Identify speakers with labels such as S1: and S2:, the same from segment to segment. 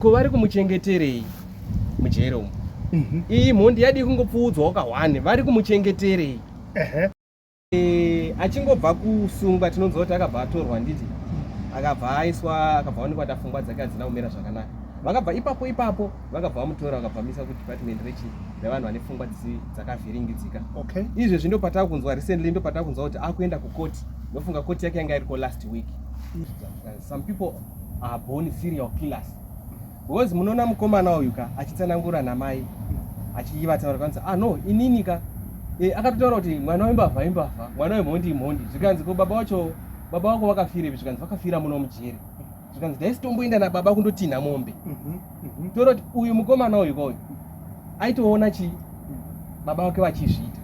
S1: Ko vari kumuchengeterei mujere umu? Iyi mhondi yadii kungopfuudzwawo kahwani, vari kumuchengeterei? Achingobva kusungwa tinonzwa kuti akabva atorwa handiti, akabva aiswa, akabva aonekwa kuti pfungwa dzake hadzina kumira zvakanaka. Vakabva ipapo ipapo vakabva vamutora vakabva vamuisa kudepartment rechi revanhu vane pfungwa dzakavhiringidzika.
S2: Okay.
S1: Izvezvi ndopatakunzwa recently, ndopatakunzwa kuti akuenda kukoti. Ndofunga koti yake yanga iriko last week. Some people are born serial killers. Because munoona mukomana uyu ka achitsanangura namai achivataura kanzi ah no inini ka akatotaura kuti mwana wembavha imbavha, mwana wemhondi imhondi. Zvikanzi ko baba wacho, baba wako vakafirepi? Zvikanzi vakafira muno mujeri. Zvikanzi ndaisitomboenda nababa kundotinha mombe. Toona kuti uyu mukomana uyu ka uyu aitoona chi baba vake vachizviita.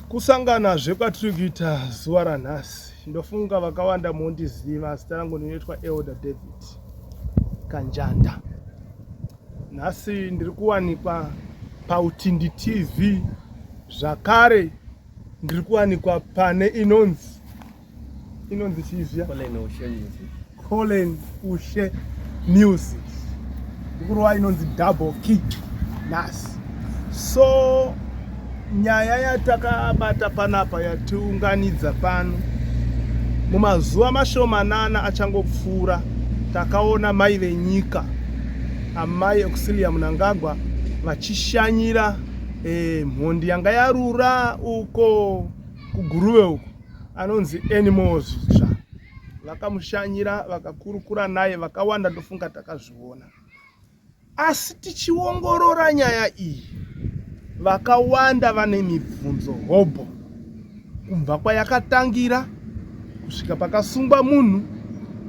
S2: Kusanganazve kwatiri kuita zuva ranhasi, ndofunga vakawanda mondiziva, zita rangu ndinoitwa Elder David Kanjanda. Nhasi ndiri kuwanikwa paUtindi TV, zvakare ndiri kuwanikwa pane inonzi chii zviya?
S1: Colin Ushe Music.
S2: Colin Ushe Music. Ndikurova inonzi double kick nhasi. So nyaya yatakabata panapa yatiunganidza pano, mumazuva mashomanana achangopfuura takaona mai venyika amai Auxilia Mnangagwa vachishanyira mhondi yanga yarura uko kuGuruve uko, anonzi Anymore Zvitsva. Vakamushanyira, vakakurukura naye, vakawanda ndofunga takazviona. Asi tichiongorora nyaya iyi, vakawanda vane mibvunzo hobho, kubva kwayakatangira kusvika pakasungwa munhu,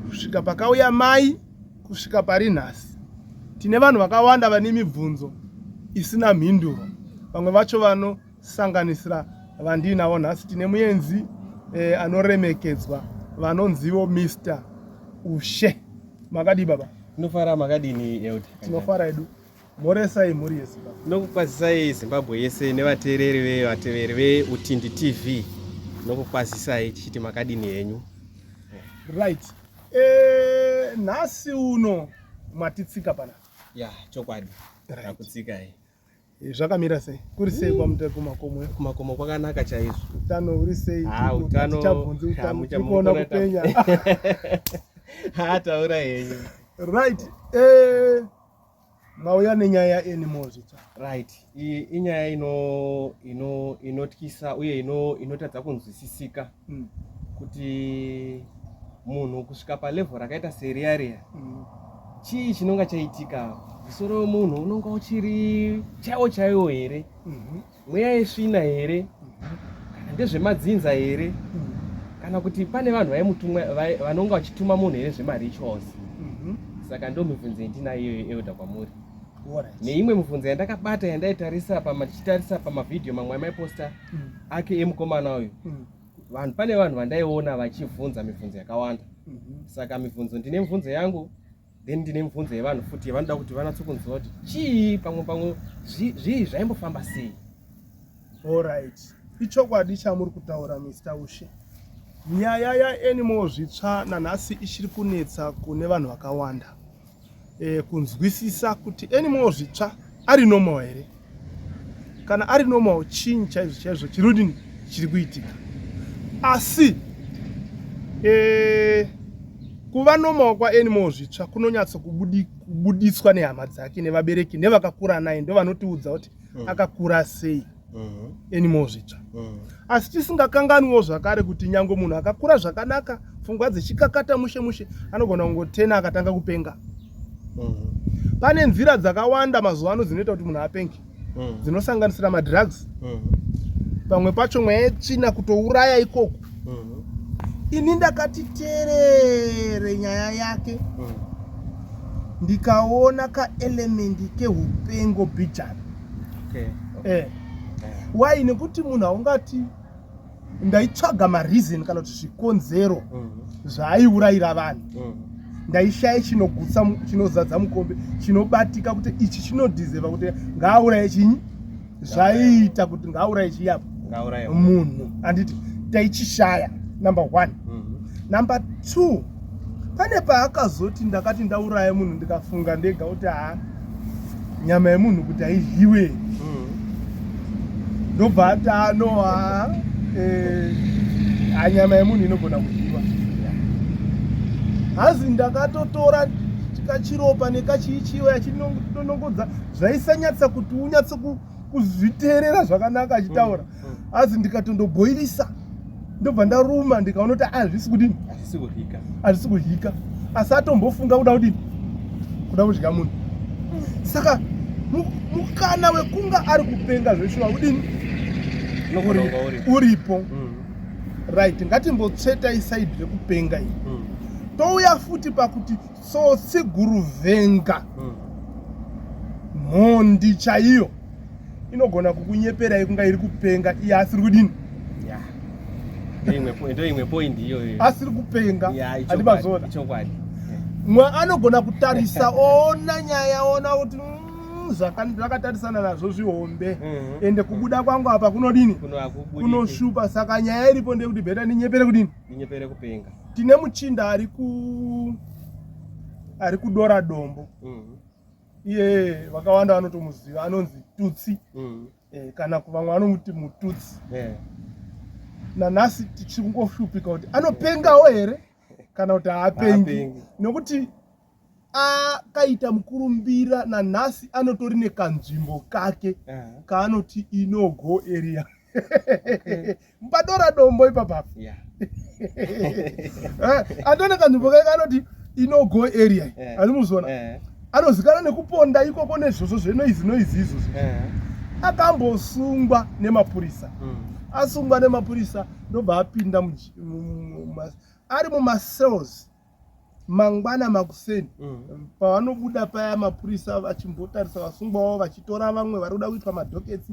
S2: kusvika pakauya mai, kusvika pari nhasi. Tine vanhu vakawanda vane mibvunzo isina mhinduro. Vamwe vacho vanosanganisira vandiinavo nhasi. Tine muenzi anoremekedzwa vanonzivo Mr. Ushe. Makadii baba?
S1: Tinofara, makadini Elder?
S2: Tinofara edu. Moresai mhuri yeZimbabwe.
S1: Nokukwazisai Zimbabwe yese nevateereri vevateveri veUtindi TV. Nokukwazisai tichiti makadini henyu.
S2: Right. Nhasi uno matitsika pana.
S1: Ya, chokwadi.
S2: Right.
S1: Takutsikai.
S2: Zvakamira sei? Kuri sei kwaMutare kumakomo?
S1: Kumakomo kwakanaka chaizvo.
S2: Utano huri sei?
S1: Utano
S2: Tichabvunzi utano. Tiri kuona kupenya.
S1: Ha, taura henyu.
S2: Right. Mauya nenyaya yaAnymore Zvitsva.
S1: Right. Inyaya inotyisa uye inotadza kunzwisisika. Kuti munhu kusvika palevel rakaita seriya riya, chii chinonga chaitika? Musoro wemunhu unonga uchiri chaiwo chaiwo here? Mweya yesvina here? Kana ndezvemadzinza here? Kana kuti pane vanhu vanonga vachituma munhu here zvemarituals? Saka ndo mibvunzo yandinayo iyoyo Elder kwamuri. Neimwe mibvunzo yandakabata yandaitarisa tichitarisa pamavhidhiyo mamwe amaiposta ake emukomana uyu. Vanhu, pane vanhu vandaiona vachibvunza mibvunzo yakawanda. Saka mibvunzo, ndine mibvunzo yangu, then ndine mibvunzo yevanhu futi yavanoda kuti vanatsokunzwa kuti chii pamwe zvii zvaimbofamba sei.
S2: Alright. Ichokwadi chamuri kutaura Mr. Ushe. Nyaya yaAnymore Zvitsva nanhasi ichiri kunetsa kune vanhu vakawanda. Kunzwisisa kuti Anymore Zvitsva ari normal here? Kana ari normal, chinyi chaizvo chaizvo chiri chiri kuitika? Asi kuva normal kwaAnymore Zvitsva kunonyatso kubudiswa nehama dzake nevabereki nevakakura naye, ndo vanotiudza kuti akakura sei Anymore Zvitsva. Asi tisingakanganwiwo zvakare kuti nyange munhu akakura zvakanaka, pfungwa dzichikakata mushe mushe, anogona kungotena akatanga kupenga. Pane nzira dzakawanda mazuva ano dzinoita kuti munhu apenge, dzinosanganisira madrugs, pamwe pacho mweya yetsvina, kutouraya ikoko. Ini ndakati teerere nyaya yake, ndikaona kaelement keupengo bhijana. Why? Nekuti munhu haungati ndaitsvaga mareason kana kuti zvikonzero zvaaiurayira vanhu. Ndaishaya chinogutsa, chinozadza mukombe, chinobatika kuti ichi chinodhizeva kuti ngaauraye chinyi, zvaiita kuti ngaauraye chiyapo munhu, handiti? Taichishaya, number one. Number two, Pane paakazoti ndakati ndauraya munhu ndikafunga ndega kuti haa nyama yemunhu kuti haidyiwe. Ndobva ati ano haa eh, ha nyama yemunhu inogona kudyiwa. Hazi ndakatotora kachiropa nekachiichiwe achinonongodza zvaisanyatsa kuti unyatse kuzviteerera zvakanaka achitaura. Hazi ndikatondobhoirisa ndobva ndaruma ndikaona kuti hazvisi kudini, hazvisi kudyika, asi atombofunga kuda kudini, kuda kudya munhu. Saka mukana wekunga ari kupenga zveshuwa udini uripo. Right, ngatimbotsvetai side rekupenga iyi. Touya futi pakuti tsotsi guruvhenga, mhondi chaiyo inogona kukunyeperai kunga iri kupenga iye asiri kudini,
S1: ndoimwe point iyoyo,
S2: asiri kupenga. Andibazona mwe anogona kutarisa oona nyaya, oona kuti zvakatarisana nazvo zvihombe, ende kubuda kwangu apa kunodini, kunoshupa. Saka nyaya iripo ndeyekuti better ndinyepere kudini,
S1: ndinyepere kupenga.
S2: Tine muchinda ari kudora dombo. Iye vakawanda vanotomuziva, anonzi Tutsi. Kana kuvamwe vanomuti Mututsi. Nanhasi tichiri kungoshupika kuti anopengawo here kana kuti haapengi, nokuti akaita mukurumbira. Nanhasi anotori nekanzvimbo kake kaanoti inogo area mpadora dombo ipapapa. Atone kanzvimbo kake kanoti inogo area, asi muzviona anozikana nekuponda ikoko nezvozvo zvenoizi noizi izvozvo. Akambosungwa nemapurisa. Asungwa nemapurisa, ndobva apinda ari mumacells. Mangwana makuseni, pavanobuda paya mapurisa vachimbotarisa vasungwa vavo, vachitora vamwe vari kuda kuitwa madockets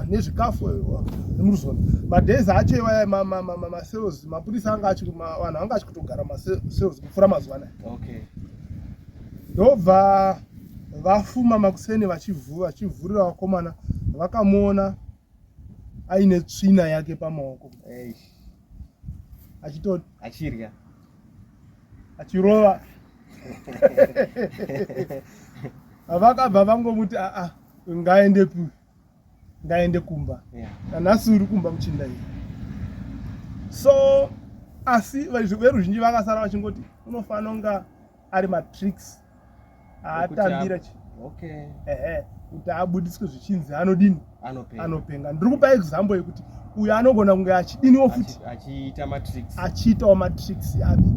S2: nezvikafu nemuruzona, madays acho iwaya macells mapurisa anga vanhu vanga achikutogara macells kupfuura mazuva anaya. Ndobva vafuma makuseni vachivhurira vakomana, vakamuona aine tsvina yake pamaoko, achito
S1: achirya,
S2: achirova. Vakabva vangomuti aa, ngaendepi, ngaende kumba. Nanhasi uri kumba muchinda iyi. So asi veruzhinji vakasara vachingoti unofanira kunga ari matricks aatambira ehe kuti abudiswe zvichinzi anodini, anopenga. Ndiri kupa example yekuti uyo anogona kunge achidiniwo futi, achiitawo matricks api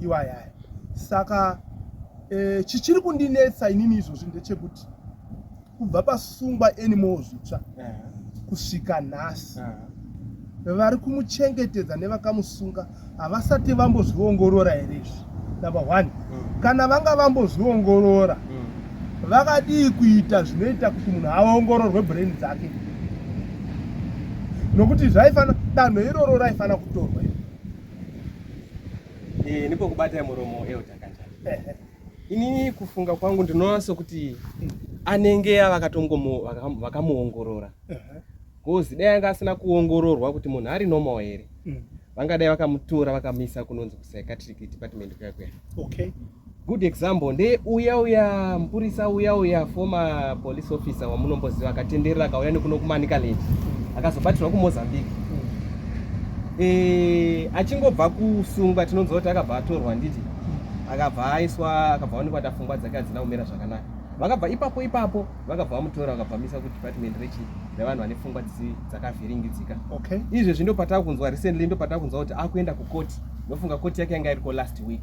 S2: iwayaya. Saka chichiri kundinetsa inini izvozvi ndechekuti kubva pasungwa Anymore Zvitsva kusvika nhasi, vari kumuchengetedza nevakamusunga havasati vambozviongorora here izvi? Number one, kana vanga vambozviongorora, vakadii kuita zvinoita kuti munhu aongororwe brain dzake? Nokuti zvaifana danho iroro raifana kutorwa.
S1: Ndipo kubatai muromo, Elder Kanjani. Inini kufunga kwangu ndinoona sekuti anenge vakamuongorora, because dai anga asina kuongororwa kuti munhu ari normal here, vangadai vakamutora vakamuisa kunonzi kupsychiatric department kuya kuya. Good example nde uya uya mupurisa uya uya, former police officer wamunomboziva, akatenderera akauya nekuno kuManicaland, akazobatirwa kuMozambique. Achingobva kusungwa, tinonzwa kuti akabva atorwa, nditi akabva aiswa, akabva aonekwa kuti pfungwa dzake hadzina kumira zvakanaka. Vakabva ipapo ipapo vakabva vamutora, vakabva vamuisa kudepartment rechi revanhu vane pfungwa dzakavhiringidzika. Izvezvi ndo patakunzwa, recently ndo patakunzwa kuti akuenda kukoti. Ndofunga koti yake yanga iriko last week.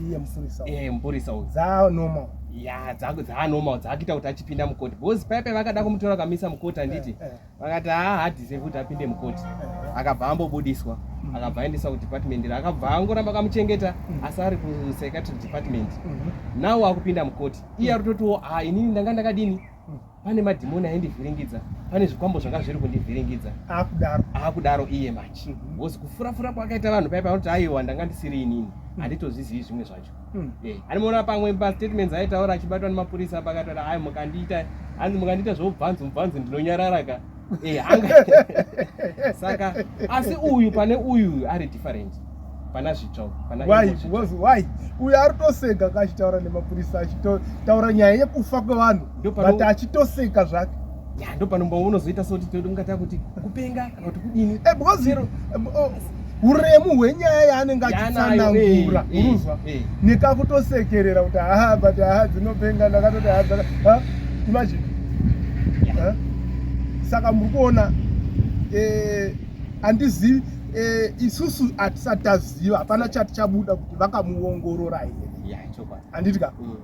S2: Iye mupurisa?
S1: Mupurisa uyu.
S2: Dzanormal?
S1: Ya, dzanormal, dzakuita kuti achipinda mukoti, because paipai vakada kumutora vakamisa mukoti, handiti? Vakati haa, hadeserve kuti apinde mukoti. Akabva ambobudiswa, akabva aendeswa kudepartment, akabva angoramba akamuchengeta, asi ari kupsychiatric department. Now akupinda mukoti, iye ari kutotiwo, ha, inini ndanga ndakadini, pane madhimoni aindivhiringidza, pane zvikwambo zvanga zviri kundivhiringidza.
S2: Akudaro?
S1: Akudaro iye manje, because kufurafura kwakaita vanhu paipa, vanoti aiwa, ndanga ndisiri inini, handitozvizivi zvimwe zvacho. Anomuona pamwe pastatements aitaura achibatwa nemapurisa, pakataura ai, mukandiita, hanzi mukandiita zvoubvanzu mubvanzu ndinonyarara ka. Saka asi uyu, pane uyu ari different. Pana zvitsva
S2: pana why because why uyo ari toseka kachitaura nemapurisa achitotaura nyaya yekufa kwevanhu but achitoseka zvake
S1: ya ndo panomba unozoita soti tingata kuti kupenga kana kuti kudini
S2: eh, because eh, oh, uremu hwenyaya yaanenge achitsanangura eh, uruzwa nekakutosekerera kuti haa but haa dzinopenga ndakatoti haa imagine saka muri kuona handizivi eh, isusu hatisati taziva hapana chati chabuda kuti vakamuongorora here handiti ka mm.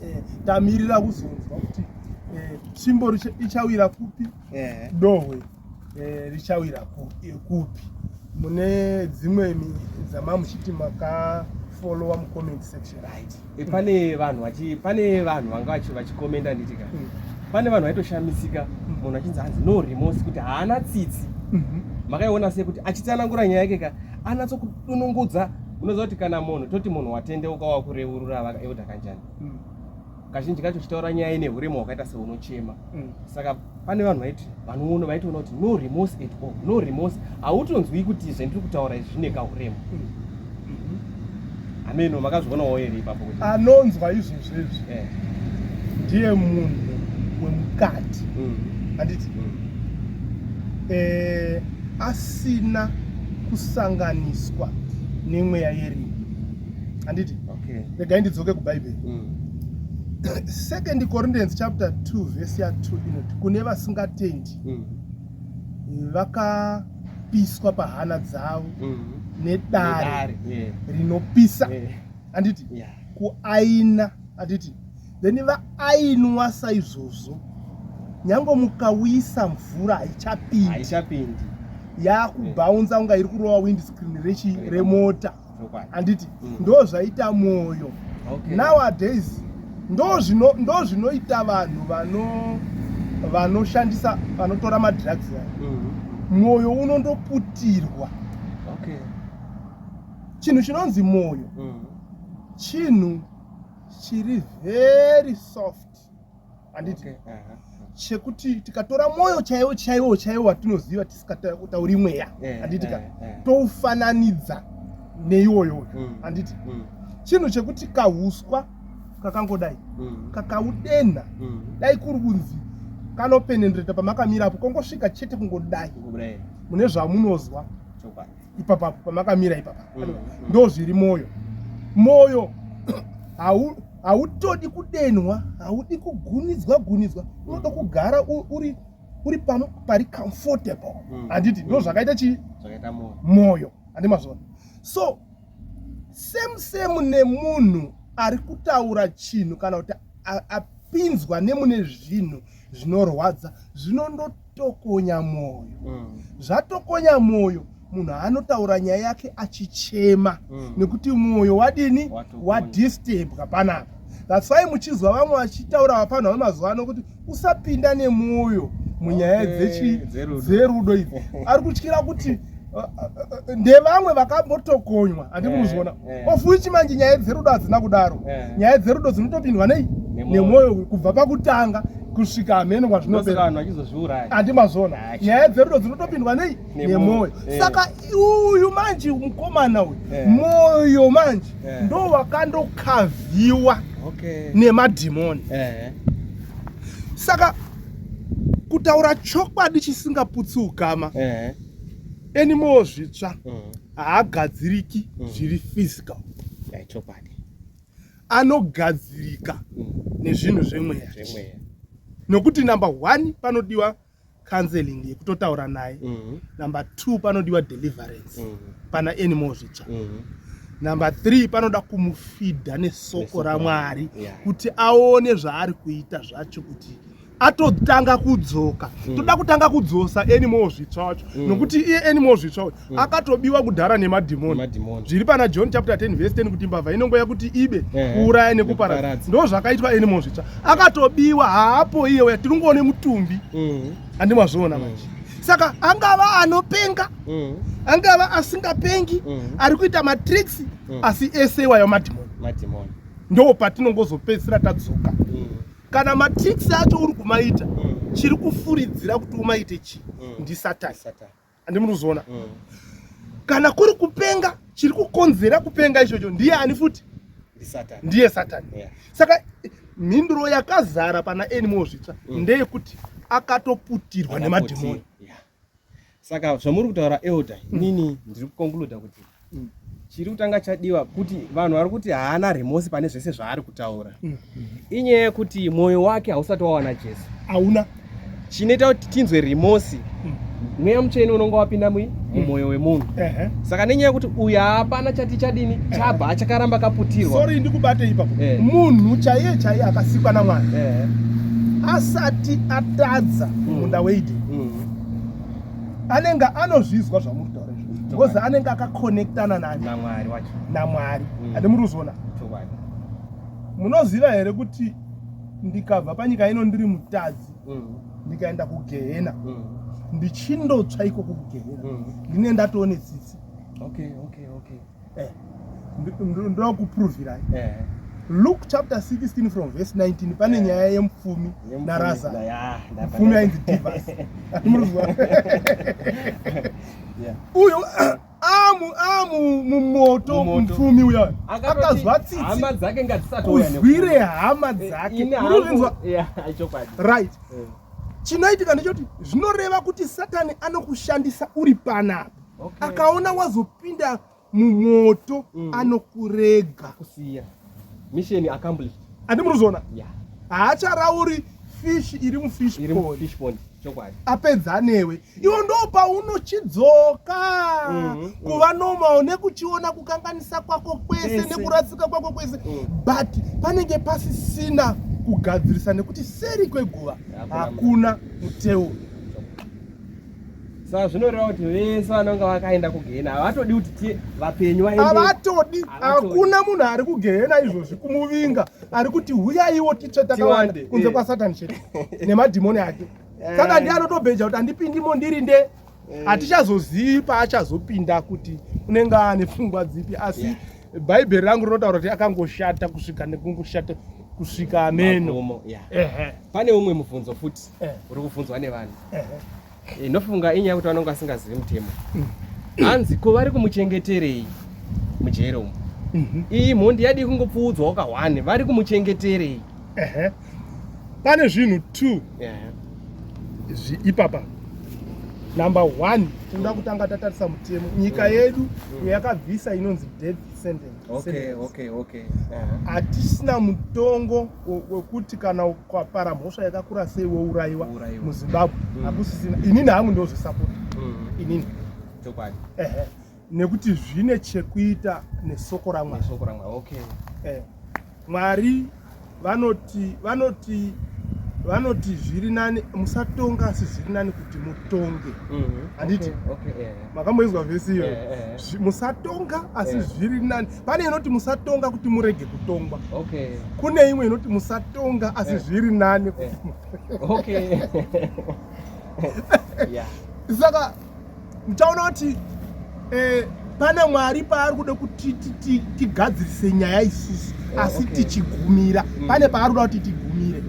S2: eh, tamirira kuzonzwa kuti eh, tsvimbo ichawira kupi dohwe richawira kupi mune dzimwe dzamamuchiti makafolowa mucomment section
S1: right e, pane vanhu vachi pane vanhu vanga vachi vachikomenda nditi ka mm. pane vanhu vaitoshamisika mm. munhu achinzi hanzi no remorse kuti haana tsitsi mm -hmm. makaiona sei kuti achitsanangura nyaya yake ka anatso kudunungudza unoziva kuti kana munhu toti munhu watendeuka wakureurura vakaeuda kanjani mm. kazhinji kacho uchitaura nyaya ine urema hwakaita seunochema mm. saka pane vanhu vaiti vanoona vaitoona kuti no remorse at all no remorse hautonzwi kuti zvendiri kutaura izvi zvine kaurema mm. mm-hmm. ameno makazvionawo here ipapo
S2: kuti anonzwa izvozvo izvi eh. ndiye munhu wemukati mm. handiti mm. eh, asina kusanganiswa nemweya yerima handiti okay. regai ndidzoke kubhaibheri mm. Second Corinthians chapter 2 verse ya 2 inoti kune vasingatendi mm. vakapiswa pahana dzavo mm. nedare yeah. rinopisa handiti yeah. kuaina handiti then vaainwa saizvozvo nyange mukawisa mvura haichapindi
S1: haichapindi
S2: yakubhaunza kunga iri kurova windscreen rechi remota handiti mm. ndo zvaita mwoyo okay. nowadays ndo zvinoita vanhu vano vanoshandisa vanotora madrugs aya mm. mwoyo unondoputirwa okay. chinhu chinonzi mwoyo mm. chinhu chiri very soft handiti okay. uh -huh. chekuti tikatora mwoyo chaiwo chaiwo chaiwo watinoziva tisikatauri mweya eh, handiti ka eh, eh. toufananidza neiwoyoyo mm. handiti mm. chinhu chekuti kahuswa kakangodai mm. kakaudenha mm. dai kuri kunzi kanopenendreta pamakamira apo kongosvika chete kungodai mune zvamunozwa ipapapo pamakamira ipapa mm, mm. ndo zviri mwoyo mwoyo hautodi kudenhwa haudi kugunidzwa gunidzwa unoda mm. kugara uri uri pari comfortable handiti ndo zvakaita chii mwoyo handi mazvona so same same nemunhu ari kutaura chinhu kana kuti apinzwa nemune zvinhu zvinorwadza zvinondotokonya mwoyo mm. zvatokonya mwoyo munhu anotaura nyaya yake achichema mm. nekuti mwoyo wadini wadisturbwa panapa that's why muchizwa vamwe vachitaura vafanha vemazuva ano kuti usapinda nemwoyo munyaya okay. dzerudo idzi ari kutyira kuti uh, uh, uh, ndevamwe vakambotokonywa handi muzviona of which manje nyaya dzerudo hadzina kudaro nyaya dzerudo dzinotopindwa nei nemwoyo kubva pakutanga kusvika hameno kwazvinopera handi mazviona nyaya dzerudo dzinotopindwa nei nemwoyo saka uyu manje mukomana uyu mwoyo manje ndo wakandokavhiwa nemadhimoni saka kutaura chokwadi chisingaputsi ukama anymore zvitsva mm. haagadziriki mm. zviri physical
S1: chokwadi
S2: anogadzirika mm. nezvinhu zvemweya nokuti number one panodiwa counseling yekutotaura naye mm -hmm. number two panodiwa deliverance mm -hmm. pana anymore zvitsva mm -hmm. number three panoda kumufidha nesoko ramwari yeah. kuti aone zvaari kuita zvacho kuti atotanga kudzoka mm. toda kutanga kudzosa anymore zvitsva wacho mm. nokuti iye anymore zvitsva uyu mm. akatobiwa kudhara nemadhimoni zviri pana john chapter 10 verse 10 kuti mbavha inongoya kuti ibe eh, kuuraya nekuparadza ndo zvakaitwa anymore zvitsva akatobiwa haapo iye uya tiri kungoone mutumbi mm. andimazviona mm. manje saka angava anopenga mm. angava asingapengi mm. ari kuita matricks mm. asi ese iwayo madhimoni ndo patinongozopedzisira tadzoka mm. kana matricks acho uri kumaita mm. chiri kufuridzira kuti umaite chii mm. ndisatani andimuri kuzoona mm. kana kuri kupenga Chiri kukonzera kupenga ichocho ndiye ani futi? Ndiye Satani. Saka mhinduro yakazara pana Anymore Zvitsva ndeyekuti akatoputirwa nemadhimoni.
S1: Saka zvamuri kutaura elder, inini ndiri kuconcluda kuti chiri kutanga chadiwa kuti vanhu vari kuti haana remorse pane zvese zvaari kutaura inyaya yekuti mwoyo wake hausati wawana Jesu.
S2: Hauna.
S1: Chinoita kuti tinzwe remorse, mweya mutsvene unonga wapinda mumwoyo wemunhu. Saka nenyaya yekuti uyu hapana chati chadini chabva achakaramba kaputirwa.
S2: Sorry, ndikubate ipapo. Munhu chaiye chaiye akasikwa naMwari asati atadza mumunda weEdeni, anenge anozvizwa zvamuri kutaura izvo, because anenge akakonektana nani?
S1: NaMwari wacho.
S2: NaMwari. Handi muri kuzviona?
S1: Chokwadi.
S2: Munoziva here kuti ndikabva panyika ino ndiri mutadzi, ndikaenda kugehena, ndichindotsva ikoko kugehena, ndine ndatoone tsitsi? Ndokuprovirai. Luke chapter 16 from verse 19, pane nyaya yemupfumi naRazaro. Mupfumi ainzi Divas. Murikuzwa? Uyu amu amu mumoto.
S1: Mumoto.
S2: Mupfumi uya akazwa tsitsi
S1: hama dzake ngadzisatouya.
S2: Kuzwire hama dzake. Murikuzvinzwa?
S1: Chokwadi.
S2: Right, chinoitika ndechoti zvinoreva kuti Satani anokushandisa uri panapa. Akaona wazopinda mumoto, anokurega.
S1: Kusiya mission accomplished.
S2: Handi murikuzviona?
S1: Yeah.
S2: Haacharauri fish iri mufish
S1: iri
S2: pond.
S1: Fish pond, chokwadi.
S2: Apedza newe iwo, ndo paunochidzoka kuva normal nekuchiona kukanganisa kwako kwese
S1: Kwese.
S2: nekurasika kwako kwese, but panenge pasisina kugadzirisa nekuti seri kweguva
S1: Hakuna.
S2: Hakuna muteo.
S1: Saka zvinoreva kuti vese vanonga vakaenda kugehena havatodi kuti vapenyu vaende.
S2: Havatodi.
S1: Havatodi.
S2: Hakuna munhu ari kugehena izvozvi kumuvinga ari kuti huyaiwo titsve takawanda,
S1: Tiwande,
S2: kunze kwaSatani chete nemadhimoni ake. Saka ndiye anotobheja kuti handipindimo ndiri nde. Hatichazozivi paachazopinda kuti unenge ane pfungwa dzipi, asi Bhaibheri rangu rinotaura kuti akangoshata kusvika nekungoshata kusvika ameno.
S1: Magumo, yeah.
S2: Ehe.
S1: Pane umwe mubvunzo futi uri kubvunzwa nevanhu. Inofunga inyaya yekuti vanonge vasingazivi mutemo. Hanzi, ko vari kumuchengeterei mujere umu? Iyi mhondi yadii kungopfuudzwawo kahwane? Vari kumuchengeterei?
S2: Ehe. Pane zvinhu two ipapa. Number one, tinoda kutanga tatarisa mutemo. Nyika yedu yakabvisa inonzi death sentence. Sentence. Hatisina mutongo wekuti kana ukapara mhosva yakakura sei wourayiwa.
S1: Wourayiwa.
S2: MuZimbabwe hakusisina. Inini hangu ndozvisapota inini. Ehe, nekuti zvine chekuita nesoko raMwari.
S1: Nesoko raMwari, okay.
S2: Mwari vanoti zviri nani musatonga, asi zviri nani kuti mutonge. Handiti?
S1: Okay, yeah.
S2: Makamboizwa vhesi iyoyo?
S1: Eh.
S2: Musatonga asi zviri nani. Pane inoti musatonga kuti murege kutongwa. Kune imwe inoti musatonga asi zviri nani kuti Saka muchaona kuti pane Mwari paari kuda kuti tigadzirise nyaya isusu, asi tichigumira pane paari kuda kuti tigumire.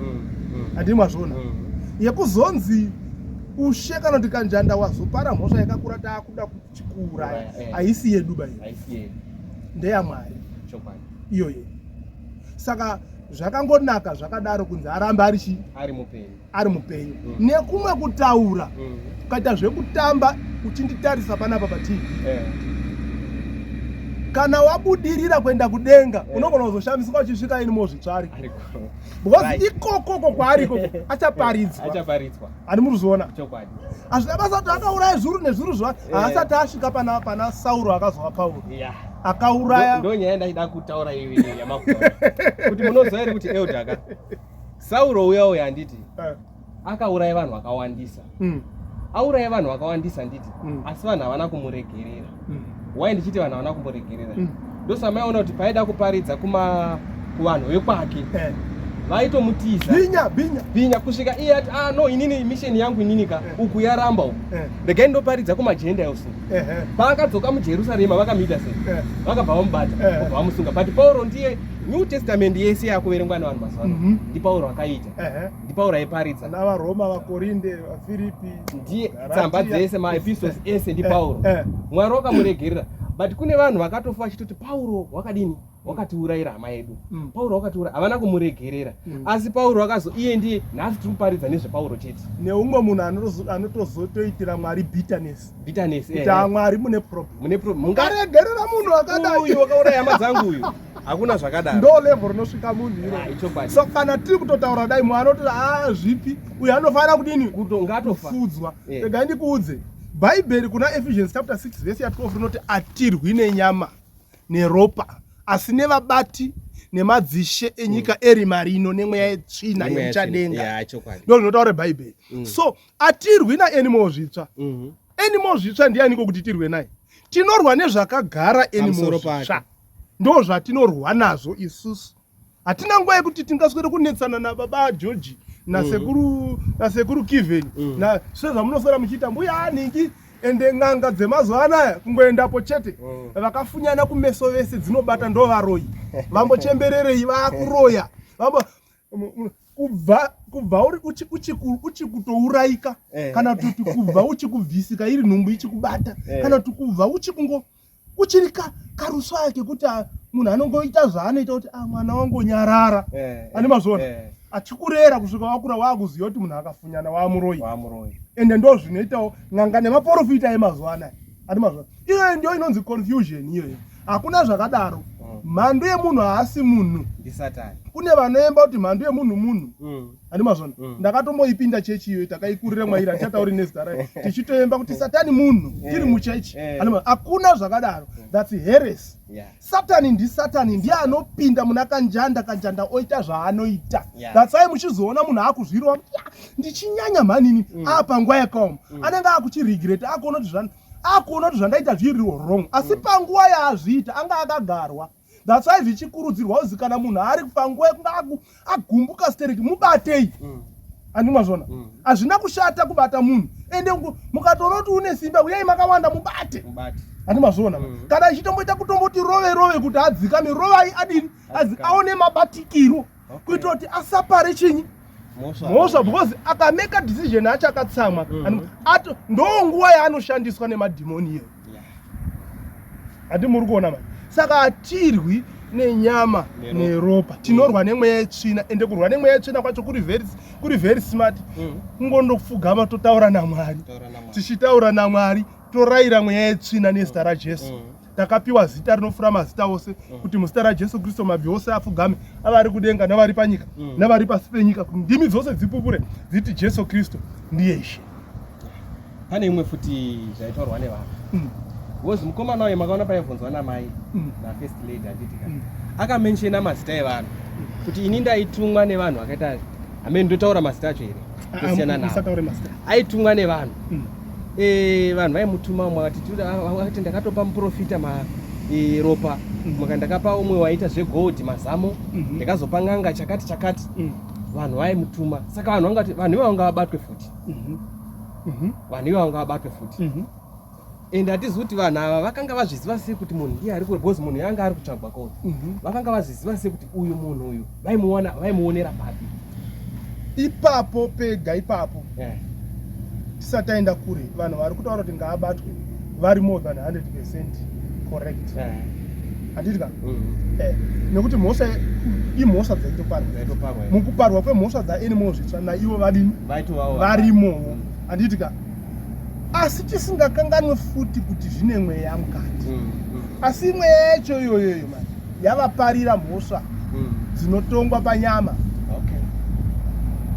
S2: Handii mwazviona? Yekuzonzi ushe kana kuti kanjanda wazopara mhosva yakakura, taakuda kuchikuuraya, haisi yedu ba iyo.
S1: Haisi yedu.
S2: NdeyaMwari iyoyo. Saka zvakangonaka zvakadaro kunzi arambe ari chii?
S1: Ari mupenyu.
S2: Ari mupenyu. Nekumwe kutaura, ukaita zvekutamba uchinditarisa panapa paTV, kana wabudirira kuenda kudenga, unogona kuzoshamisika uchisvika ini mozvitsvari,
S1: Ariko.
S2: Because ikokoko kwaari ikoko achaparidzwa.
S1: Achaparidzwa.
S2: Handi muri kuzviona?
S1: Chokwadi.
S2: Hazvina basa kuti akauraya zviuru nezviuru zva, haasati asvika pana Sauro akazova Pauro akauraya.
S1: Ndo nyaya ndaida kutaura iyo yamakutaura kuti munoziva here kuti elder ka Sauro uya uya, handiti, akauraya vanhu vakawandisa? Auraya vanhu vakawandisa, handiti? Asi vanhu havana kumuregerera. Why ndichiti vanhu havana kumuregerera? Ndosamaiona kuti paida kuparidza kuma kuvanhu vekwake, vaitomutiza.
S2: Binya binya.
S1: Binya kusvika iye ati, "Ah no, inini mission yangu inini ka uku yaramba uku, regai ndoparidza kumaGentiles." Paakadzoka muJerusarema vakamuita sei? Vakabva vamubata, vabva vamusunga. But Pauro ndiye New Testament yese yakuverengwa nevanhu mazuva ano. NdiPauro akaita, ndiPauro aiparidza.
S2: Ana vaRoma, vaKorinde, vaFiripi.
S1: Ndiye
S2: Galatia.
S1: Tsamba dzese, maepistles ese ndiPauro. Mwari wakamuregerera. But kune vanhu vakatofa vachitoti Pauro wakadini, wakatiurayira hama yedu. Pauro wakatiuraya, havana kumuregerera. Asi Pauro akazo iye ndiye nhasi tiri kuparidza nezvePauro chete.
S2: Neumwe munhu anotozotoitira Mwari bitterness.
S1: Bitterness.
S2: Kuti Mwari mune problem.
S1: Mune problem.
S2: Mungaregerera munhu akadai.
S1: Uyu wakauraya hama dzangu uyu. Hakuna zvakadaro.
S2: Ndo level rinosvika munhu iro. So kana tiri kutotaura dai munhu anototi ah zvipi uyu anofanira kudini?
S1: Ngatofa.
S2: Kufudzwa. Regai ndikuudze. Bhaibheri kuna Ephesians chapter 6 verse ya 12 rinoti atirwi nenyama neropa asi nevabati nemadzishe enyika erima rino nemweya yetsvina yemuchadenga. Ndo zvinotaura Bhaibheri. So atirwi naAnymore Zvitsva. Anymore Zvitsva ndianiko kuti tirwe naye? Tinorwa nezvakagara Anymore Zvitsva. Ndo zvatinorwa nazvo isusu. Hatina nguva yekuti tingaswere kunetsana nababa George nasekuru nasekuru Kiven na sezvamunoswera muchiita mbuya aningi ende n'anga dzemazuva anaya kungoendapo chete vakafunyana kumeso vese dzinobata ndo varoyi vambochembererei vakuroya vambo kubva uri uchikutourayika kana kuti kubva uchikubvisika iri nhumbu ichikubata kana kuti kubva uchikungo uchiri karuswa ake kuti munhu anongoita zvaanoita kuti mwana wangonyarara ane mazvona achikurera kusvika wakura wakuziva kuti munhu akafunyana wamuroyi ende ndo zvinoitawo n'anga nemaporofita emazuva anaya ane mazvona iyoyo ndiyo inonzi confusion iyoyo hakuna zvakadaro. Mhandu yemunhu haasi munhu. Kune vanoemba kuti mhandu yemunhu munhu. Ane mazvona. Ndakatomboipinda chechi iyoyo takaikurira mwaira tichatauri nezita rayo tichitoemba kuti satani munhu tiri muchechi. Hakuna zvakadaro. That's heresy. Satani ndisatani ndiye anopinda muna kanjanda kanjanda oita zvaanoita. That's why muchizoona munhu akuzvirova ndichinyanya mhanini apa nguva yakaoma anenge akuchiregreta akuona kuti akuona kuti zvandaita zviri wrong asi panguva yaazviita anga akagarwa. That's why zvichikurudzirwa kuzi kana munhu ari panguva yekunge agumbuka stereki mubatei. Andi mazvona hazvina kushata kubata munhu ende mukatoona kuti une simba uyai makawanda mubate. Andi mazvona kana ichitomboita kutomboti rove rove kuti adzikame rovai adini aone mabatikiro kuitira kuti asapare chinyi mhosva because akameka decision acho akatsamwa ndo nguva yaanoshandiswa nemadhimoni iyoyo. Handi muri kuona mani? Saka hatirwi nenyama neropa, tinorwa nemweya yetsvina. Ende kurwa nemweya yetsvina kwacho kuri very smart. Kungondofugama totaura naMwari, tichitaura naMwari torayira mweya yetsvina nezita raJesu. Takapiwa zita rinofura mazita ose kuti muzita raJesu Kristu mabvi ose afugame, avari kudenga navari panyika navari pasi penyika, kuti ndimi dzose dzipupure dziti Jesu Kristu ndiye Ishe.
S1: Pane imwe futi zvaitaurwa nevanhu because mukomana uyu makaona paibvunzwa namai nafirst lady handiti ka akamenshena mazita evanhu kuti ini ndaitumwa nevanhu vakaita hamene ndotaura mazita acho here tosiyana navo. Aitumwa nevanhu vanhu vaimutuma umwe akati ndakatopa muprofita ropa maka ndakapa umwe waita zvegold mazamo ndakazopa n'anga chakati chakati. Vanhu vaimutuma saka vanhu vangati vanhu ivavo ngavabatwe futi. Vanhu ivavo ngavabatwe futi. Ende hatizivi kuti vanhu ava vakanga vazviziva sei kuti munhu ndiye ari because munhu yanga ari kutsvagwa kona. Vakanga vazviziva sei kuti uyu munhu uyu vaimuona vaimuonera papi?
S2: Ipapo pega ipapo. Tisati taenda kure, vanhu vari kutaura kuti ngaabatwe vari more than 100% correct. Handiti ka? Nekuti mhosva imhosva dzaitoparwa. Mukuparwa kwemhosva dzaAnymore Zvitsva naivo vadini? Varimowo. Handiti ka? Asi tisingakanganwe futi kuti zvine mweya mukati. Asi mweya yacho iyoyoyo manje yavaparira mhosva dzinotongwa panyama.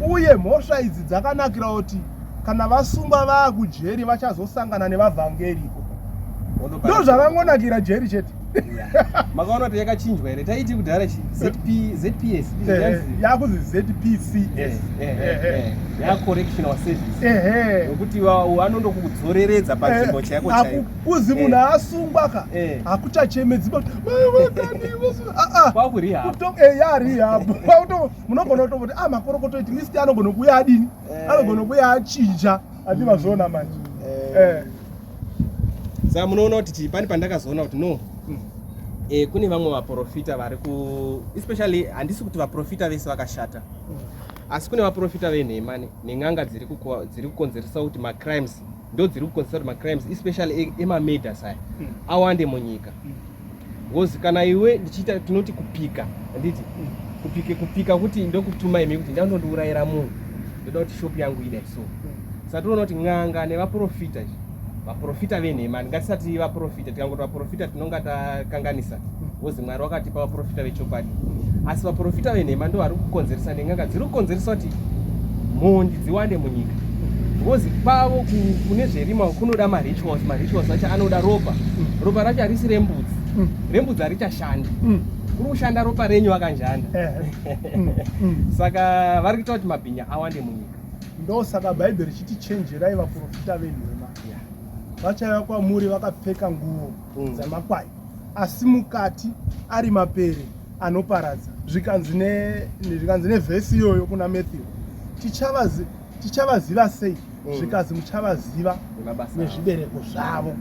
S2: Uye mhosva idzi dzakanakira kuti kana vasungwa vaakujeri vachazosangana nevavhangeri ikoko. Ndo zvavangonakira jeri chete.
S1: Makaona kuti yakachinjwa here? Taiti kudhara chi ZPS.
S2: Yakuzi ZPCS.
S1: Ya correctional service. Nokuti vanondokudzoreredza panzvimbo chaiko chaiko.
S2: Kuzi munhu asungwa ka hakuchachemedzi
S1: Kwaku rehab.
S2: Ya rehab. Munogona kutongoti makorokoto at least anogona kuuya adini? Anogona kuuya achinja. Ati mazviona manje.
S1: Saka munoona kuti pane pandakazoona kuti no. Kune vamwe vaprofita vari ku especially handisi kuti vaprofita vese vakashata. Asi kune vaprofita venhema nen'anga dziri kukonzeresa kuti macrimes, ndo dziri kukonzeresa kuti macrimes especially emamurders aya awande munyika. Because kana iwe ndichiita tinoti kupika, handiti? Kupike kupika kuti ndokutuma imi kuti ndandondiurayira munhu, ndoda kuti shop yangu idai so. Saka tinoona kuti n'anga nevaprofita, vaprofita venhema, ngatisati vaprofita, tikangoti vaprofita tinonga takanganisa, because Mwari wakatipa vaprofita vechokwadi. Asi vaprofita venhema ndo vari kukonzeresa, nen'anga dziri kukonzeresa kuti mhondi dziwande munyika, because kwavo kune zverima kunoda marituals. Marituals acho anoda ropa. Ropa racho harisi rembudzi. Rembudzi harichashandi. Kuri kushanda ropa renyu vakanjanda. Saka vari kuita kuti mabhinya awande munyika.
S2: Ndosaka Bhaibheri richiti, "Chenjerai vaprofita venhema. Vachauya kwamuri vakapfeka nguo dzamakwai, asi mukati ari mapere anoparadza." Zvikanzi nevhesi iyoyo kuna Matthew, "Tichavaziva sei?" Zvikanzi, "Muchavaziva
S1: Nemabasa avo.
S2: Nezvibereko zvavo."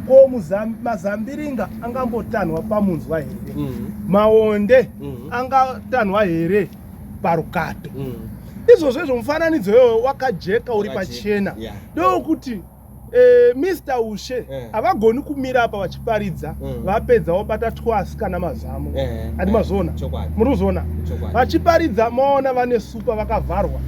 S2: Ko mazambiringa angambotanhwa pamunzwa here? Maonde angatanhwa here parukato? Izvozvo izvo, mufananidzo iyoyo wakajeka, uri
S1: Wakajeka,
S2: pachena. Ndokuti Mr Ushe havagoni kumira apa vachiparidza, vapedza vobata twasikana mazamu. Handi mazviona?
S1: Chokwadi.
S2: Muri kuzviona?
S1: Chokwadi.
S2: Vachiparidza maona vane supa vakavharwa.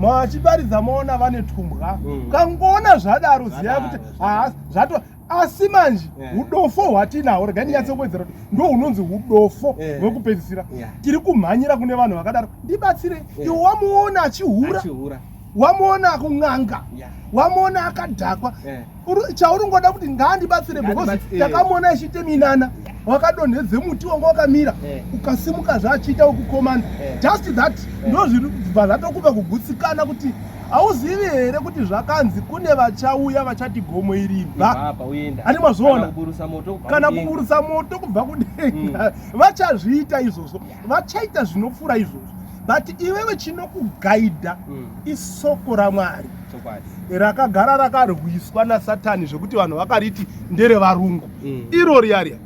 S2: Vachiparidza maona vane tumbwa. Kangoona zvadaro, ziva
S1: Zvadaro,
S2: kuti
S1: zvadaro.
S2: haa, zvato. Asi manje udofo hwatinahwo, regai ndinyatsekuwedzera kuti ndo hunonzi udofo hwekupedzisira. Tiri kumhanyira kune vanhu vakadaro, "Ndibatsire." Iwe wamuona achihura,
S1: Achihura.
S2: wamuona kun'anga, wamuona akadhakwa. Chauringoda kuti ngaandibatsire because takamuona achiite minana, wakadonhedze muti wanga wakamira, ukasimuka zvachiita wekukomanda. Just that ndo zviribva zvatokupa kugutsikana kuti hauzivi here kuti zvakanzi kune vachauya vachati gomo iri ibva.
S1: Ibva apa uenda.
S2: Handi mazviona?
S1: Kana kuburusa moto kubva
S2: Kana
S1: kudenga.
S2: kuburutsa moto kubva kudenga, vachazviita izvozvo, vachaita zvinopfuura izvozvo. But iwewe chinokugaidha isoko raMwari rakagara rakarwiswa naSatani, zvekuti vanhu vakariti nderevarungu. Iro riya riya,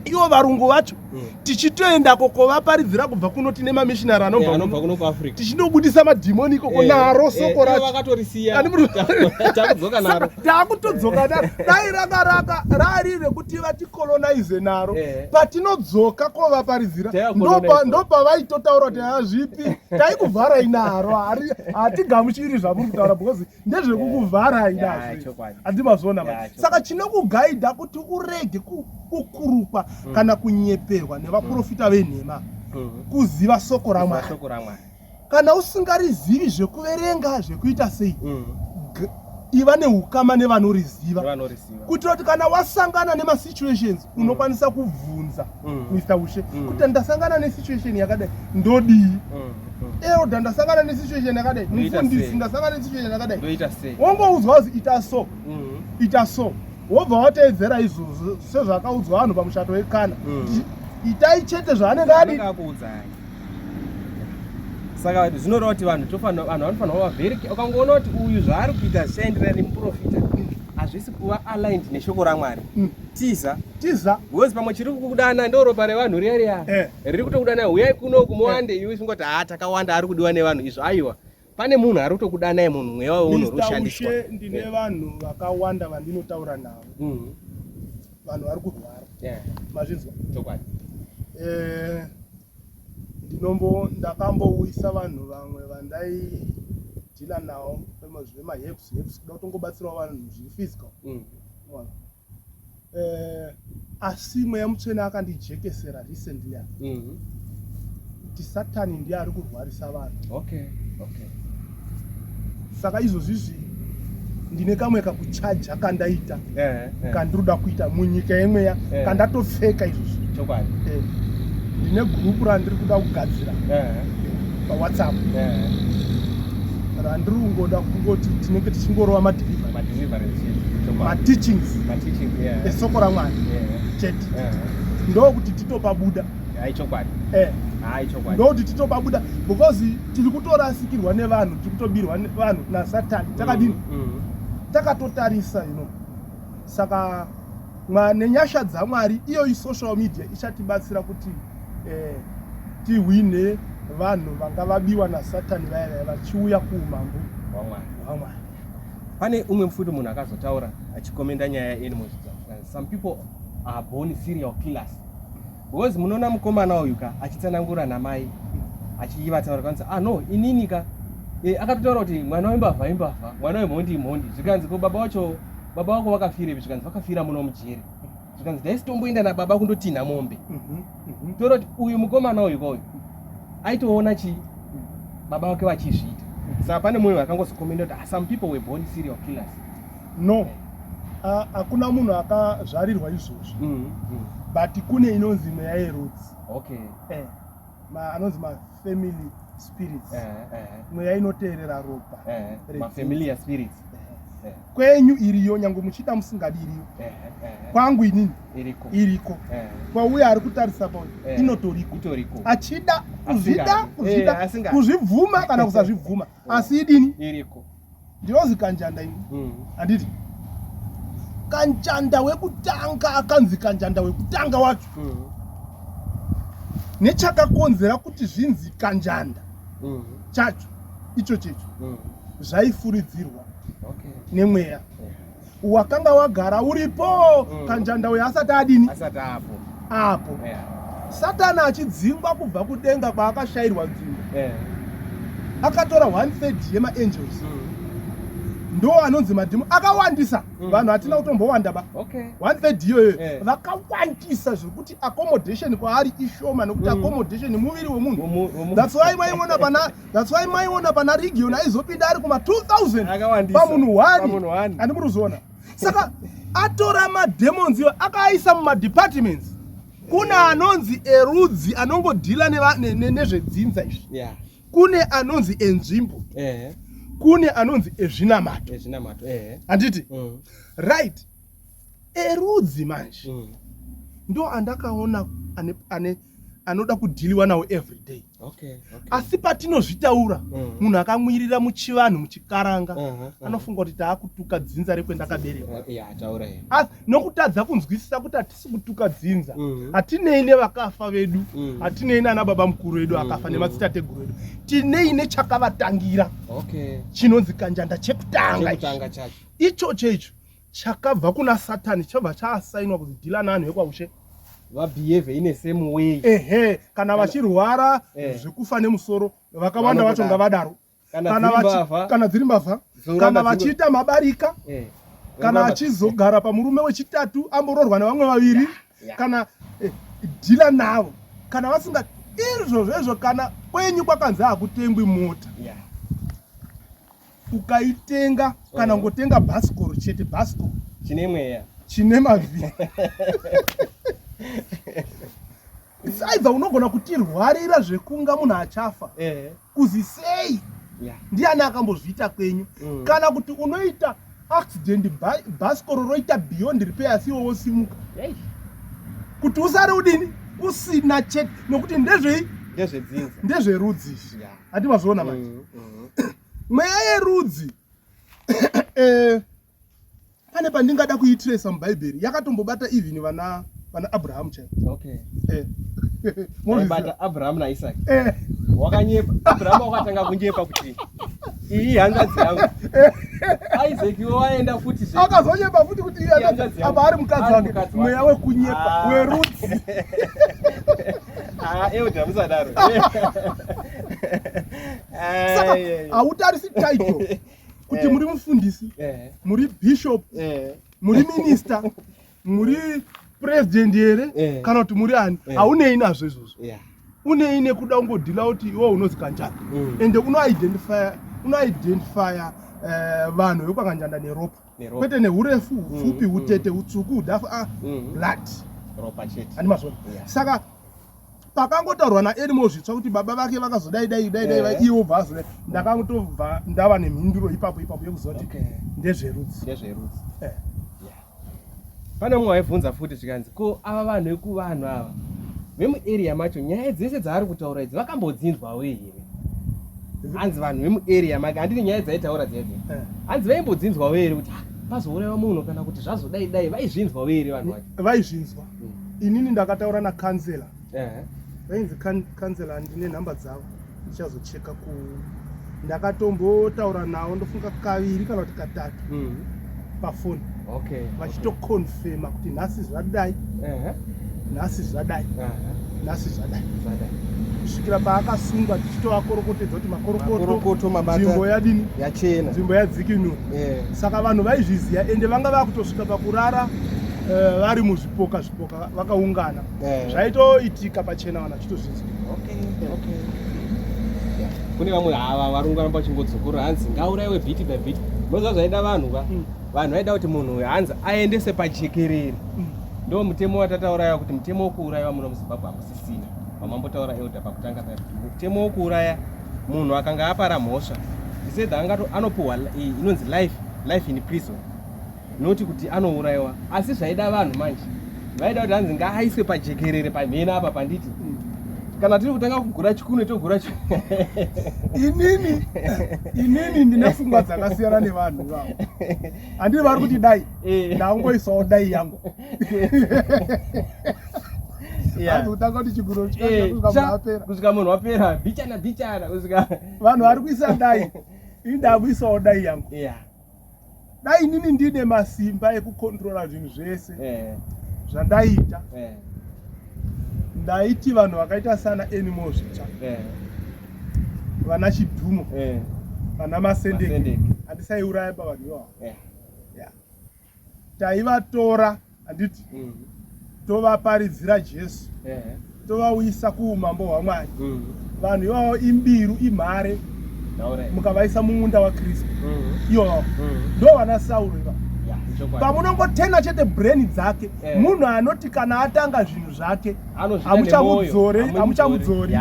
S2: ivo varungu vacho tichitoendako kovaparidzira kubva kuno, tine mamishinari anobva
S1: Anobva
S2: kuno,
S1: kuno kuAfrica.
S2: Tichinobudisa madhimoni ikoko naro soko
S1: Ivo
S2: racho.
S1: vakatorisiya. Takudzoka naro.
S2: Takutodzoka naro. Dai raka rari rekuti vatikolonaize naro, patinodzoka kovaparidzira,
S1: Taivacolonize.
S2: Ndopavaitotaura kuti hazvipi, taikuvharai naro. Hatigamuchiri zvamuri kutaura because ndezvekukuvharai nazvo. Handimazviona? Saka chinokugaidha kuti urege kukurukwa kana kunyeperwa nevaprofita venhema, kuziva soko raMwari.
S1: Shoko raMwari.
S2: Kana usingarizivi, zvekuverenga, zvekuita sei, iva neukama nevanoriziva,
S1: Nevanoriziva.
S2: Kuitira kuti kana wasangana nemasituations, unokwanisa kubvunza Mr Ushe kuti, "Ndasangana nesituation yakadai, ndodii? Elder, ndasangana nesituation yakadai."
S1: Ndoita
S2: "Mufundisi,
S1: sei?
S2: ndasangana nesituation yakadai."
S1: Ndoita sei?
S2: Wongoudzwa kuzi ita so, ita so, wobva wateedzera izvozvo sezvakaudzwa vanhu pamushato weKana. Itai chete zvaanenge adi
S1: Anenge akuudzai. Saka zvinoreva kuti vanhu vanofanira kuva very, ukangoona kuti uyu zvaari kuita zvichaenderana nemuprofita, hazvisi kuva aligned neshoko raMwari, tiza.
S2: Tiza.
S1: Because pamwe chiri kukudana ndo ropa revanhu riya riya riri kutokudana, "Uyai kunoku muwande." Iwe usingoti, "Ha, takawanda, ari kudiwa nevanhu." Izvo aiwa, pane munhu ari kutokudanai, munhu mweya weunhu uri
S2: Mr
S1: kushandiswa.
S2: Ushe, ndine vanhu vakawanda vandinotaura navo, vanhu vari kurwara. Mazvinzwa?
S1: Chokwadi.
S2: Ndakambouyisa vanhu vamwe vandaidhila navo vemaherbs herbs, kuda kutongobatsirawo vanhu zviri physical. Mwana. Asi Mweya Mutsvene akandijekesera recently apa kuti Satani ndiye ari kurwarisa vanhu. Saka izvozvizvi ndine kamwe kakuchaja kandaita, kandinoda kuita munyika yemweya, kandatopfeka izvozvi. Ndine gurupu randiri kuda kugadzira paWhatsApp, randiri kungoda kungoti tinenge tichingorova madelivery,
S1: Madeliverance chete.
S2: Mateachings
S1: Mateaching, yeah.
S2: esoko raMwari chete. Ndokuti titopabuda.
S1: Hai, chokwadi. Hai, chokwadi.
S2: Ndokuti titopabuda, because tiri kutorasikirwa nevanhu, tiri kutobirwa nevanhu naSatani takadini, takatotarisa. Saka nenyasha dzaMwari, iyoyi social media ichatibatsira kuti tihwine. Vanhu vanga vabiwa naSatani vaya vaya vachiuya kuumambo hwaMwari.
S1: Pane umwe futi munhu akazotaura achikomenda nyaya yaAnymore Zvitsva. Some people are born serial killers. Because munoona mukomana uyu ka achitsanangura namai achivataura kanzi ah no inini ka e, akatotaura kuti mwana wembavha imbavha mwana wemhondi imhondi zvikanzi ko baba wacho baba wako vakafirepi zvikanzi vakafira muno mujeri zvikanzi ndaisitomboenda nababa kundotinha mombe mm -hmm. toona kuti uyu mukomana uyu kauyu aitoona chii baba vake vachizviita saka pane munhu akangozokomenda kuti ah, some people were born serial killers
S2: no hakuna munhu akazvarirwa izvozvo mm -hmm. but kune inonzi mweya yerudzi
S1: okay.
S2: eh, ma, anonzi mafamily spirits eh, eh. mweya inoteerera ropa
S1: eh, mafamiliar spirits
S2: eh. Kwenyu iriyo nyange muchida musingadi iriyo
S1: eh, eh.
S2: Kwangu inini
S1: iriko,
S2: iriko.
S1: Eh.
S2: Kwauya ari kutarisa pa
S1: eh.
S2: Inotoriko
S1: itoriko
S2: achida kuzvida kuzvida
S1: eh,
S2: kuzvibvuma kana kusazvibvuma asi idini
S1: iriko
S2: ndinozi kanjanda ini handiti mm. Kanjanda wekutanga akanzi kanjanda wekutanga wacho mm. Nechakakonzera kuti zvinzi kanjanda mm. Chacho icho checho mm. Zvaifuridzirwa
S1: okay.
S2: Nemweya
S1: yeah.
S2: Wakanga wagara uripo mm. Kanjanda uyo asati adini
S1: asati apo
S2: apo
S1: yeah.
S2: Satani achidzingwa kubva kudenga kwaakashayirwa nzvimbo
S1: yeah.
S2: Akatora one third yemaangels mm. Ndo anonzi madhimo akawandisa mm. Vanhu hatina kutombowanda ba
S1: okay.
S2: One third iyoyo
S1: yeah.
S2: Vakawandisa zvekuti accommodation kwaari ishoma nekuti mm. Accommodation muviri wemunhu that's why maiona pana that's why maiona pana region aizopinda ari kuma 2000 pamunhu one andi muri kuzoona saka atora mademons iwo akaaisa mumadepartments kuna anonzi erudzi anongodhila nezvedzinza izvi
S1: yeah.
S2: Kune anonzi enzvimbo
S1: eh.
S2: Kune anonzi ezvinamato
S1: handiti
S2: mm. Right erudzi manje
S1: mm.
S2: Ndo andakaona ane, ane anoda kudhiliwa nawo every day
S1: okay, okay.
S2: Asi patinozvitaura
S1: mm.
S2: Munhu akamwirira muchivanhu muchikaranga
S1: uh -huh, uh -huh.
S2: Anofunga kuti taakutuka dzinza rekwendakaberekwa
S1: yeah, taura
S2: yeah. Asi nokutadza kunzwisisa kuti hatisi kutuka dzinza
S1: mm.
S2: Hatinei nevakafa vedu
S1: mm.
S2: Hatinei nana baba mukuru vedu akafa
S1: mm.
S2: Nemadzitateguru edu tinei nechakavatangira
S1: okay.
S2: Chinonzi kanjanda chekutanga
S1: chekutanga chacho
S2: ichocho icho chakabva kuna Satani chobva chaasainwa kuti dhila naanhu ekwaushe
S1: vabehave in a same way
S2: ehe kana vachirwara
S1: eh.
S2: Zvekufa nemusoro vakawanda vacho ngavadaro
S1: kana
S2: kana dziri mbavha kana vachiita mabarika
S1: eh.
S2: Kana achizogara pamurume wechitatu ambororwa nevamwe vaviri
S1: yeah. Yeah.
S2: Kana eh, dhila navo kana vasinga izvozvo izvo kana kwenyu kwakanzi hakutengwi mota
S1: yeah.
S2: Ukaitenga kana kungotenga bhasikoro chete bhasikoro
S1: chine mweya
S2: chine mavhiri saidza unogona kutirwarira zvekunga munhu achafa
S1: eh.
S2: Kuzi sei
S1: yeah.
S2: Ndiani akambozviita kwenyu
S1: mm.
S2: Kana kuti unoita accident bhasikoro roita beyond repair asi iwe wosimuka
S1: hey.
S2: Kuti usare udini usina chete nokuti ndezvei
S1: ndezvedzinza
S2: ndezverudzi
S1: yeah.
S2: Hati mazviona manje
S1: mm. Mm.
S2: Mweya yerudzi eh, pane pandingada kuitresa mubhaibheri yakatombobata even vana vana Abrahamu chaivo
S1: okay.
S2: Eh.
S1: Bata Abrahamu naIsaki
S2: eh.
S1: Wakanyepa Abrahamu wakatanga kunyepa kuti iyi hanzvadzi yangu Isaac waenda futi
S2: akazonyepa futi kuti apa ari mukadzi wake mweya wekunyepa
S1: ah.
S2: Werudzi
S1: ah, euda musadaro
S2: saka hautarisi title kuti
S1: eh.
S2: muri mufundisi
S1: eh.
S2: Muri bishop
S1: eh.
S2: Muri minister muri president here kana kuti muri ani haunei nazvo izvozvo unei nekuda kungodhila kuti iwe unozi kanjanda
S1: mm.
S2: Ende unoidentifya unoidentifya vanhu vekwakanjanda neropa kwete neurefu upfupi
S1: mm.
S2: Utete utsvuku udhafu ah,
S1: mm.
S2: Blood
S1: ropa chete
S2: handi mazvona
S1: yeah.
S2: Saka pakangotaurwa naAnymore Zvitsva kuti baba vake vakazodai dai dai dai
S1: yeah.
S2: Iwo bva azodai ndakangotobva ndava nemhinduro ipapo ipapo yekuziva kuti
S1: okay.
S2: Ndezverudzi
S1: ndezverudzi
S2: eh.
S1: Yeah. Pane mumwe waibvunza futi zvikanzi ko ava vanhu vekuvanhu ava vemuarea macho nyaya dzese dzaari kutaura idzi vakambodzinzwawo here hanzi vanhu vemuarea make handiti nyaya dzaitaura dziya dziya
S2: eh.
S1: Hanzi vaimbodzinzwawo here kuti ah, pazouraiwa munhu kana kuti zvazodai dai vaizvinzwawo here vanhu vacho
S2: vaizvinzwa
S1: mm.
S2: Inini ndakataura nakansela
S1: eh.
S2: Vainzi councillor, ndine nhamba dzavo, ndichazocheka ku ndakatombotaura navo ndofunga kaviri kana kuti katatu pafoni vachitoconfirma kuti nhasi zvadai, nhasi zvadai, nhasi zvadai, kusvikira paakasungwa, tichitovakorokotedza kuti makorokoto, nzvimbo yadini?
S1: Yachena.
S2: Nzvimbo yadzikinura. Saka vanhu vaizviziva, ende vanga vakutosvika pakurara vari muzvipoka zvipoka vakaungana. Zvaitoitika pachena, vanhu vachitozviziva.
S1: Okay. Kune vamwe hava varungu varamba vachingodzokorora, hanzi ngaurayiwe bit by bit. Moziva zvaida vanhu ka? Vanhu vaida kuti munhu uyu hanzi aendese pajekerere. Ndo mutemo watatauraya kuti mutemo wokuurayiwa muno muZimbabwe hamusisina. Wamambotaura, elder, pakutanga paya, kuti mutemo wokuuraya munhu akanga apara mhosva isedha angato anopuhwa inonzi life in prison, noti kuti anourayiwa. Asi zvaida vanhu manje, vaida kuti hanzi ngaaiswe pajekerere pamhene apa panditi kana tiri kutanga kugura chikunwe togura.
S2: Inini ndine pfungwa dzakasiyana nevanhu ivavo. Handiri vari kuti dai ndangoisawo dai yangu. Hanzi kutanga kuti chiguro kusvika munhu apera.
S1: Kusvika munhu wapera bichana bichana kusvika.
S2: Vanhu vari kuisa dai, ini ndakuisawo dai yangu. Dai inini ndine masimba ekukontrora zvinhu zvese zvandaita, ndaiti vanhu vakaita sana Anymore Zvitsva, vana Chidhumo, vana Masendeke, handisaiuraya pavanhu ivavo. Taivatora, handiti, tovaparidzira Jesu, tovauyisa kuumambo hwaMwari. Vanhu ivavo imbiru, imhare. Mukavaisa mumunda waKristu, ivavo ndo vana Sauro ivavo. Pamunongotena chete brain dzake, munhu anoti kana atanga zvinhu zvake hamuchamudzori, hamuchamudzori.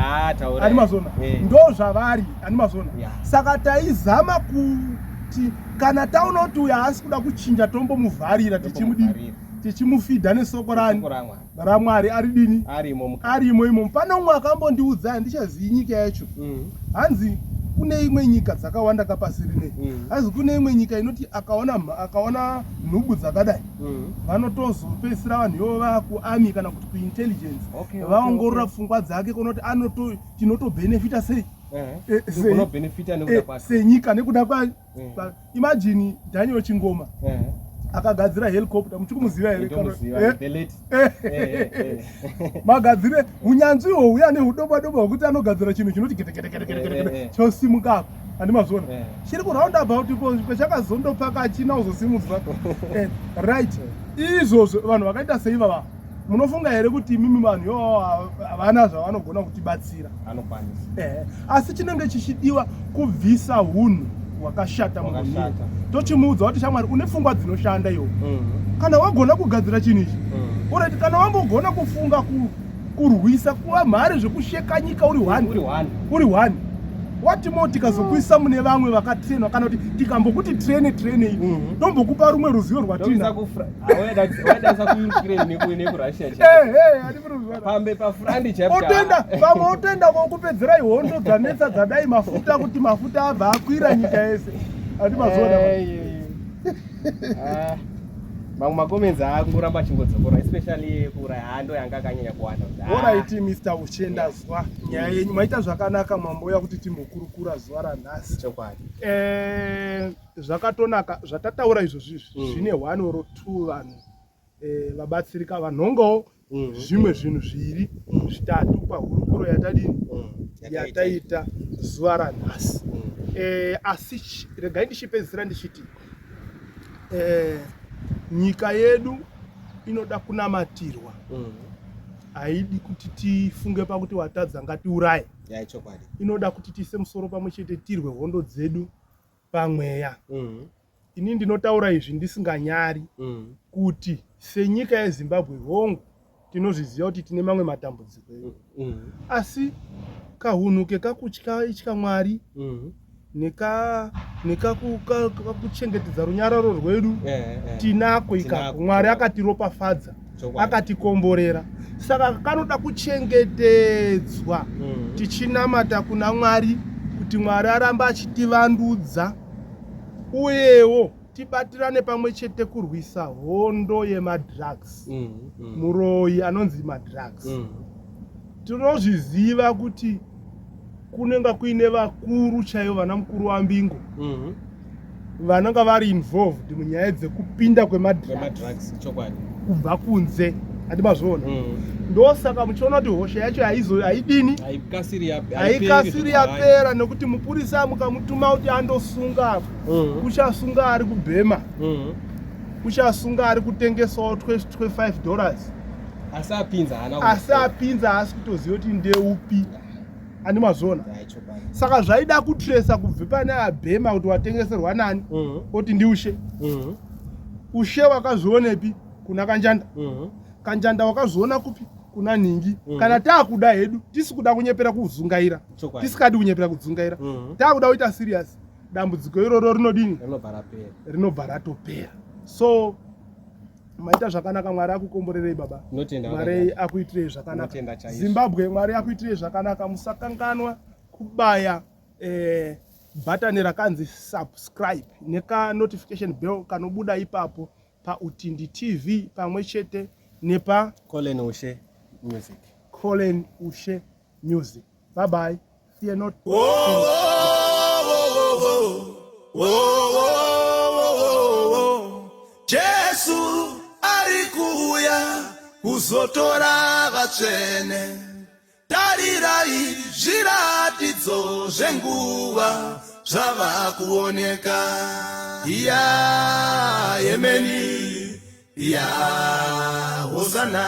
S2: Ani mazona? Ndo zvavari, ani mazona? Saka taizama kuti kana taona kuti uyo haasi kuda kuchinja, tombomuvharira, tichimudini, tichimufidha nesoko rani raMwari ari dini arimo imomo. Pane umwe akambondiudza, handichazivi nyika yacho, hanzi kune imwe nyika dzakawanda kapasi rinei, hanzi kune imwe nyika inoti akaona nhubu dzakadai, vanotozopedzisira vanhu ivo vakuarmy kana kuti kuintelligence vaongorora pfungwa dzake kuona kuti anoto tinotobhenefita sei senyika nekuda kwa. Imagine Daniel Chingoma akagadzira helicopter, muchikumuziva here? Magadzire unyanzvi ihwo huya nehudoba doba hwekuti anogadzira chinhu chinoti getegetegetegete chosimuka, handimazviona? Chiri kuround about kwechakazondopaka achina kuzosimudzwa, right? Izvozvo vanhu vakaita seivava, munofunga here kuti imimi vanhu ivavo havana zvavanogona kutibatsira? Asi chinenge chichidiwa kubvisa hunhu hwakashata munhu, tochimuudza kuti shamwari, une pfungwa dzinoshanda iwo. Kana wagona kugadzira chinhu ichi, alright. Kana wambogona kufunga kurwisa kuva mhare zvekusheka nyika uri one, uri one, watimo tikazokuisa mune vamwe vakatrainwa, kana kuti tikambokuti train trainei, tombokupa rumwe ruzivo rwatina. Otenda vamwe, otenda kokupedzerai hondo dzanetsa dzadai mafuta, kuti mafuta abva akwira nyika yese, ati mazoona.
S1: Ah, mamwe macomments akungoramba achingodzokora, especially kuuraya, hando yanga akanyanya kuwanda.
S2: Alright, Mr Uchendazwa nyaya yenyu, maita zvakanaka mamboya kuti timbokurukura zuva ranhasi.
S1: Chokwadi.
S2: Zvakatonaka zvatataura izvozvi izvi. Zvine one or two vanhu vabatsirika, vanhongawo zvimwe zvinhu zviri zvitatu pahurukuro yatadini yataita zuva ranhasi. Asi regai ndichipedzisira ndichiti nyika yedu inoda kunamatirwa. Haidi kuti tifunge pakuti watadza ngatiuraye. Inoda kuti tiise musoro pamwe chete, tirwe hondo dzedu pamweya. Ini ndinotaura izvi ndisinganyari kuti senyika yeZimbabwe, hongu, tinozviziva kuti tine mamwe matambudziko edu, asi kahunhu kekakutya itya Mwari nekakuchengetedza runyararo rwedu tinako ikako. Mwari akatiropafadza, akatikomborera, saka kanoda kuchengetedzwa, tichinamata kuna Mwari kuti Mwari arambe achitivandudza, uyewo tibatirane pamwe chete kurwisa hondo yemadrugs, muroyi anonzi madrugs. Tinozviziva kuti kunenge kuine vakuru chaivo vana mukuru wambingo vananga vari involved munyaya dzekupinda kwemadrugs kubva kunze handi mazviona Ndosaka muchiona kuti hosha yacho haidini, haikasiri yapera, nekuti mupurisa mukamutuma kuti andosunga kuchasunga ari kubhema, kuchasunga ari kutengesawo twe $5,
S1: asi apinza haana
S2: asi apinza haasi kutoziva kuti ndeupi, andi mazviona? Saka zvaida kutresa kubve pane abhema kuti watengeserwa nani, oti ndiushe. Ushe wakazvionepi? Kuna Kanjanda. Kanjanda wakazviona kupi? Kuna nhingi. Kana taakuda hedu, tisi kuda kunyepera kuzungaira, tisikadi kunyepera kudzungaira, taakuda kuita serious, dambudziko iroro rinodini? Rinobva ratopera. So maita zvakanaka. Mwari akukomborerei, baba. Mwari akuitirei zvakanaka. Zimbabwe, Mwari akuitirei zvakanaka. Musakanganwa kubaya bhatani rakanzi subscribe neka notification bell kanobuda ipapo paUtindi TV pamwe chete nepa
S1: Colin Ushe Music.
S2: Colin Ushe Music. Bye bye, fear not.
S3: Oh, oh, oh, oh, oh. Jesu ari kuuya kuzotora vatsvene. Tarirai, zviratidzo zvenguva zvava kuoneka. Iya yemeni ya hosana.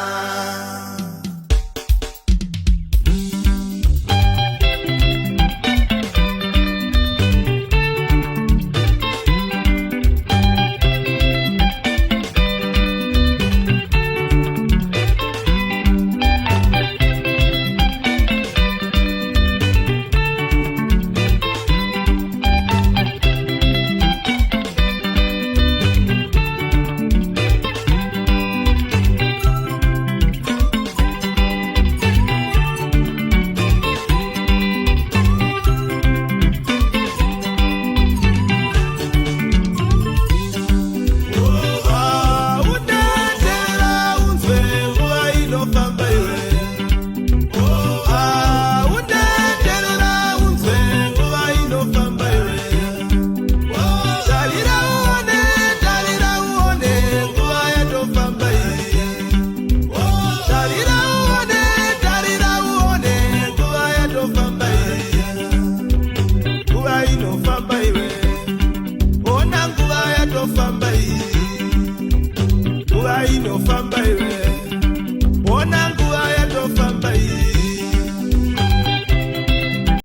S3: Utetera unzwe, nguva inofamba iwe. Uteterera unzwe, nguva inofamba iwe. Tarira uone, tarira uone, nguva yatofamba iye. Tarira uone, tarira uone, nguva yatofamba iye. Nguva inofamba iwe. Ona, nguva yatofamba iyi. Nguva inofamba iwe.